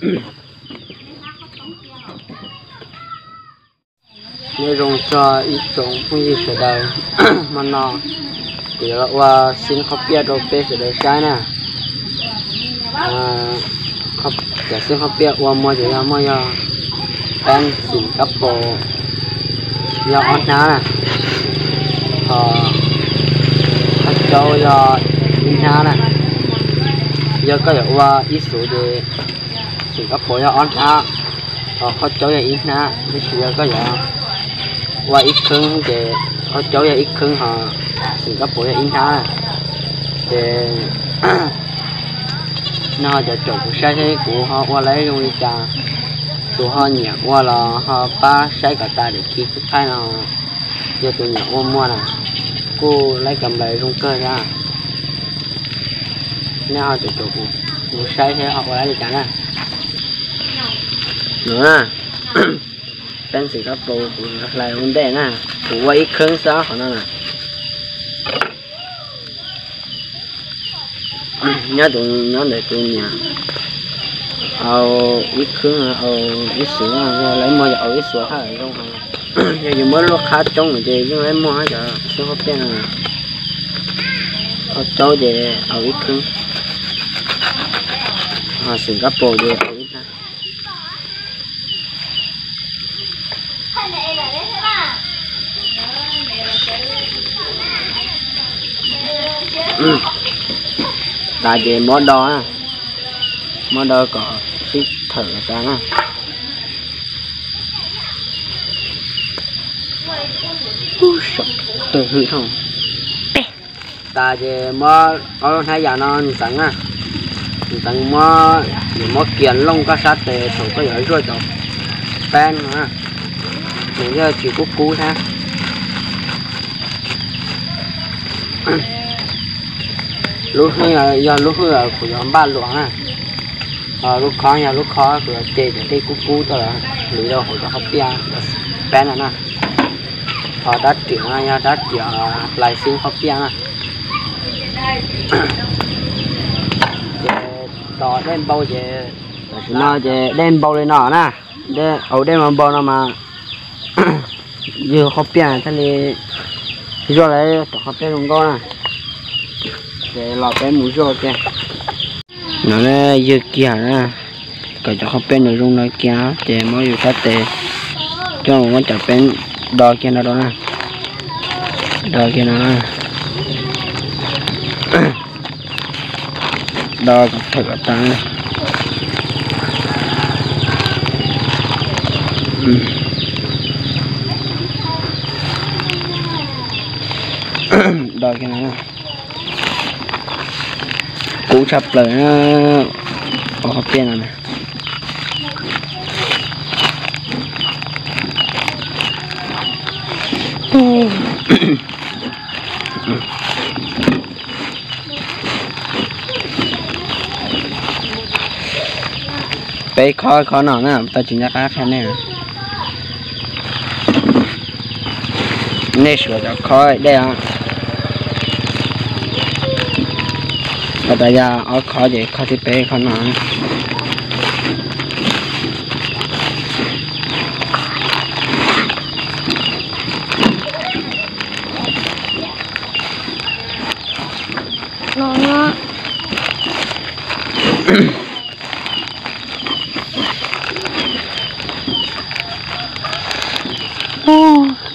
Nyob zoo txog ib tsoom phooj ywg sawv daws, hmo no kuv yuav los ua xib qhob piaj rau peb sawv daws saib na. Cov xib qhob piaj ua muag ces yog muaj yog peeb xim kab paus yog ob hnab na, ho qhob caub yog ib hnab na. Yog koj yuav ua ib xuv ces xim kab paus yog ob hnab, ho qhob caub yog ib hnab. Tab sis yog koj yuav ua ib khwb ces qhob caub yog ib khwb, ho xim kab paus yog ib hnab. Ces nej ho caum caum kuv saib seb kuv ho ua laib zoo li cas. Tus ho nyiam ua los ho pab saib kom tas daim kiv sub thaib no. Yog tus nyiam ua muag na, kuj laib kam nplais zoo kawg thiab. Nej ho caum caum kuv, kuv saib seb ho ua laib li cas na. No na, peeb xim kab paus kuv hlais ua ntej na, kuv ua ib khwb xwb qhov no na. Nyob tus, nyob ntawm tus nyiam au ib khwb, au ib xuv, laib muag yog au ib xuv haj zoo. Yog yus muab luaj qhab coob ces yeej laib muag cov xib qhob piaj no. Qhob caub ces au ib khwb, ho xim kab paus ces au ib hnab. Tas ces muab do na, muab do kom sib thawm tas na. Ub, saum tawg hwj thooj. Tas ces muab ob lub hnab yam no ntxeev na, ntxeev muab, yuav muab kias looj koj sab tes thaum koj yuav zuaj cov peeb no na, nws thiaj tsis kub kub thiab. Lub hwj yog lub hwj kuv yuav npaj luam na, ho lub khob yog lub khob kuv yuav ce cov dej kub kub tuaj los hliv rau hauv cov qhob piaj, cov peeb no na. Ho rab riam no yog rab riam hlais xib qhob piaj na. Ces tos dej npau ces, tam sim no ces dej npau li no na, au dej npau npau no mas yug qhob piaj thiaj li zuaj lawv cov qhob piaj zoo nkauj na. Ces los peb mus zuaj kiag. No yug kiag na, kom cov qhob piaj nws zoo no kiag ces muab yus sab tes coj mus muab cov peeb do kiag no rau na, do kiag no na, do kom thawm kom tas na. Do kiag no na. Kub tshaj plaws na, qhob piaj no na. Peb khob khob no na, tau tsis nco qab qhia nej. Nej suav cov khob dej os. Ua tas yog ob khob ces khob thib peb khob no.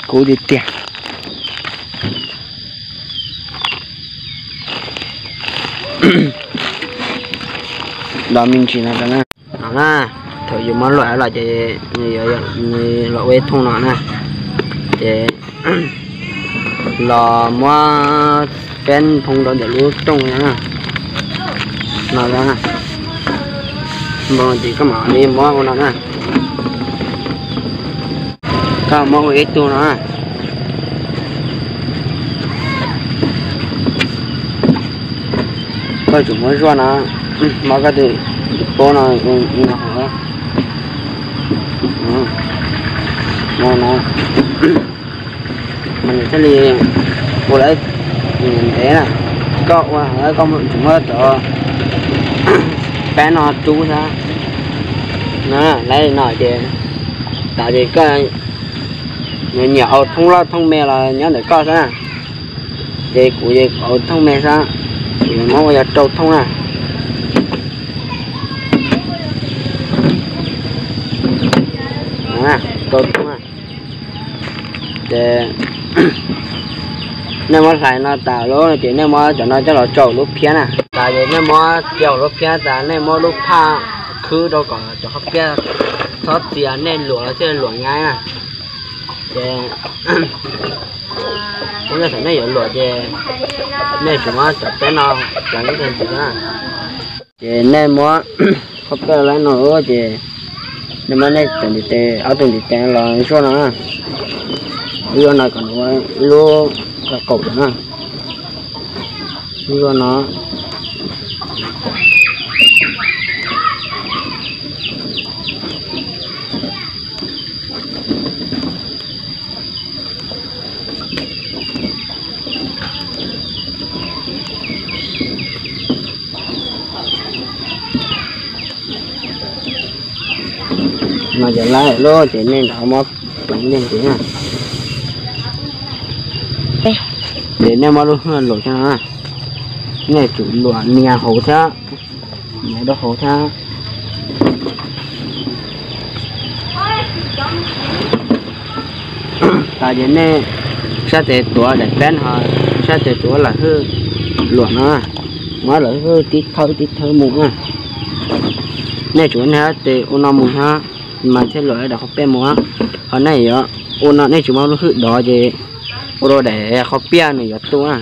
Kub tiag tiag. Do me ntsis no rau na. No na, thaum yus muab luam los ces nws yuav, nws los ua ib thooj no na. Ces los muab peeb nphoo rau ntawm lub rooj no na. No na, nphoo ces koj mam li muab ua no na. Koj muab ua ib tug no. Koj tsum muab zuaj no, muab koj tus paub no no, no, mas nws thiaj li ua lawv ntev na. Koj ua, koj tsum muab cov peeb no rub xwb. Lawv no ces, tas ces koj nyiam haus thooj loj thooj me los nyob ntawm koj xwb na. Ces kuv ces kuv haus thooj me xwb, kuv yuav muab ua yog rau thooj na. Rau thooj na. Ces nej muab hlais no tas lawm ces nej muab cov no coj los tso lub phiab na. Tas ces nej muab cia lub phiab tas nej muab lub phaj khwb rau kom cov qhob piaj txhob txias, nej luam los thiaj luam nyab na. Ces ua ntej thaum nej yuav luam ces nej tsum muab cov peb no pleev ib teg ntxiv na. Ces nej muab qhob piaj laib no ces nej muab nej cov ntiv tes, ob tug ntiv tes los zuaj no. Zuaj no kom nws ua ib lub qaum na. Zuaj no. No ces laib lawm ces nej rov muab pleev ib teg ntxiv na. Ces nej muab lub hwj luam cov no, nej tsum luam nias hauv thiab, nias rau hauv thiab. Tas ces nej sab tes tuav daim peb no, sab tes tuav lam hwj luam no, muab lam hwj tib thawb tib thawb mus na. Nej tsum nias tes ua no mus thiab, mas thiaj luam daim qhov peb mus. Ho nej yuav ua no nej tsis muab lub hwj dov ces ua rau daim qhov piaj nws yuav tu na.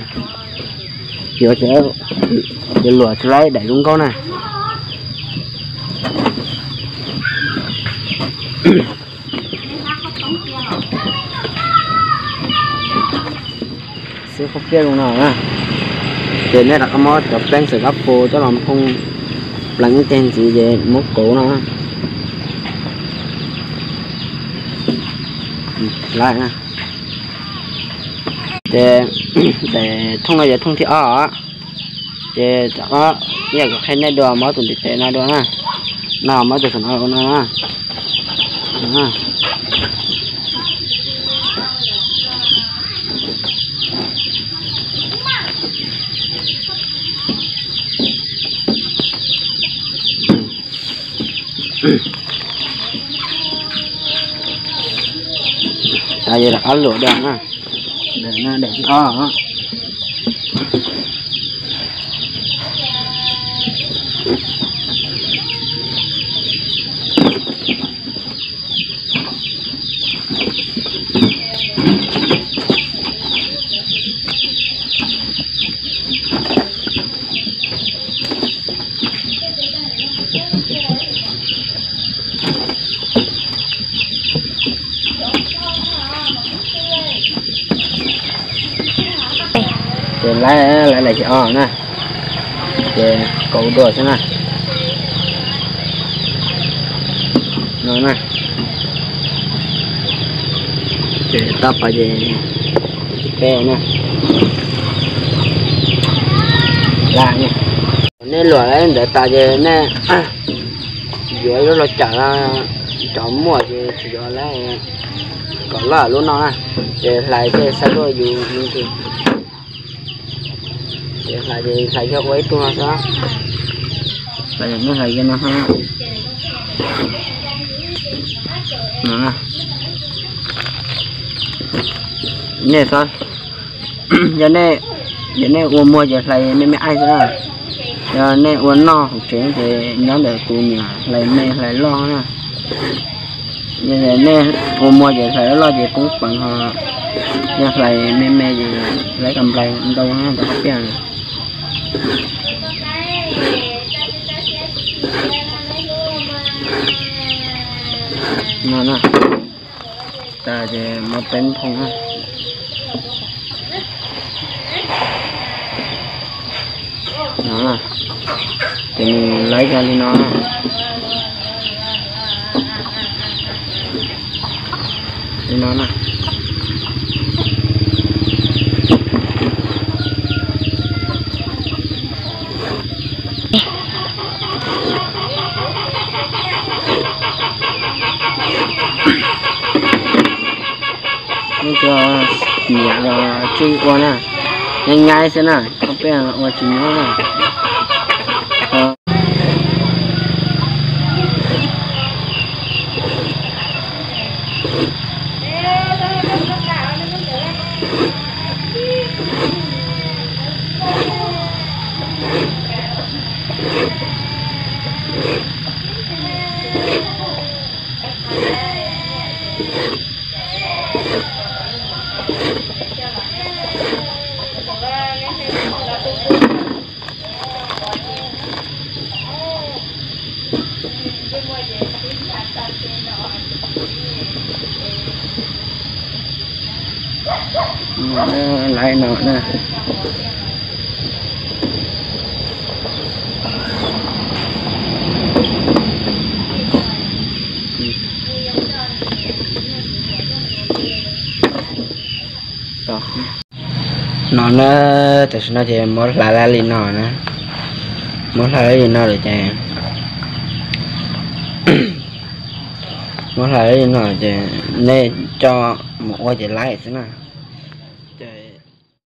Yuav, yuav luam tsis laib daim zoo nkauj na. Xwb qhov piaj zoo no na. Ces nej rov qab muab cov pleev xwm kab pus coj los nphoo pleev ib teg ntxiv ces muab kauv no. Lawm na. Ces daim thooj no yog thooj thib ob. Ces tam no yog kuv qhia nej dua, muab tus ntiv tes no dua na. No muab tus saum no ua no na. Tas ces rov qab luam dua na. Daim no daim thib ob. Ces laib, laib daim thib ob na. Ces kauv dua xwb na. No na. Ces tau pas ces peb na. Lawm na. Nej luam laib ntawd tas ces nej yuav ib lub los cam, cov muaj ces tsis yuav lawm, kom loj lub no na. Ces hlais tej xab luaj yus me ntsis. Ces hlais ces hlais yog ua ib tug no xwb. Hlais yog no. No na. Nej xav, yog nej, yog nej ua muag ces hlais me me aib xwb na. Yog nej ua noj hauv tsev ces nyob ntawm tus niam hlais me hlais loj na. Yog nej ua muag ces hlais loj ces poob peev ho, yog hlais me me ces laib kam nplais ntau na cov qhob piaj. No na. Tas ces muab teeb nphoo na. No, ces nws laib kiag li no na. Li no na. Niam los tsis ua na, nyaib nyaib xwb na, ob peb ua tsis nyob na. Laiv no na. No na, tam sim no ces muab hlais li no na, muab hlais li no lawm ces, muab hlais li no ces nej coj mus ua ces laib xwb na.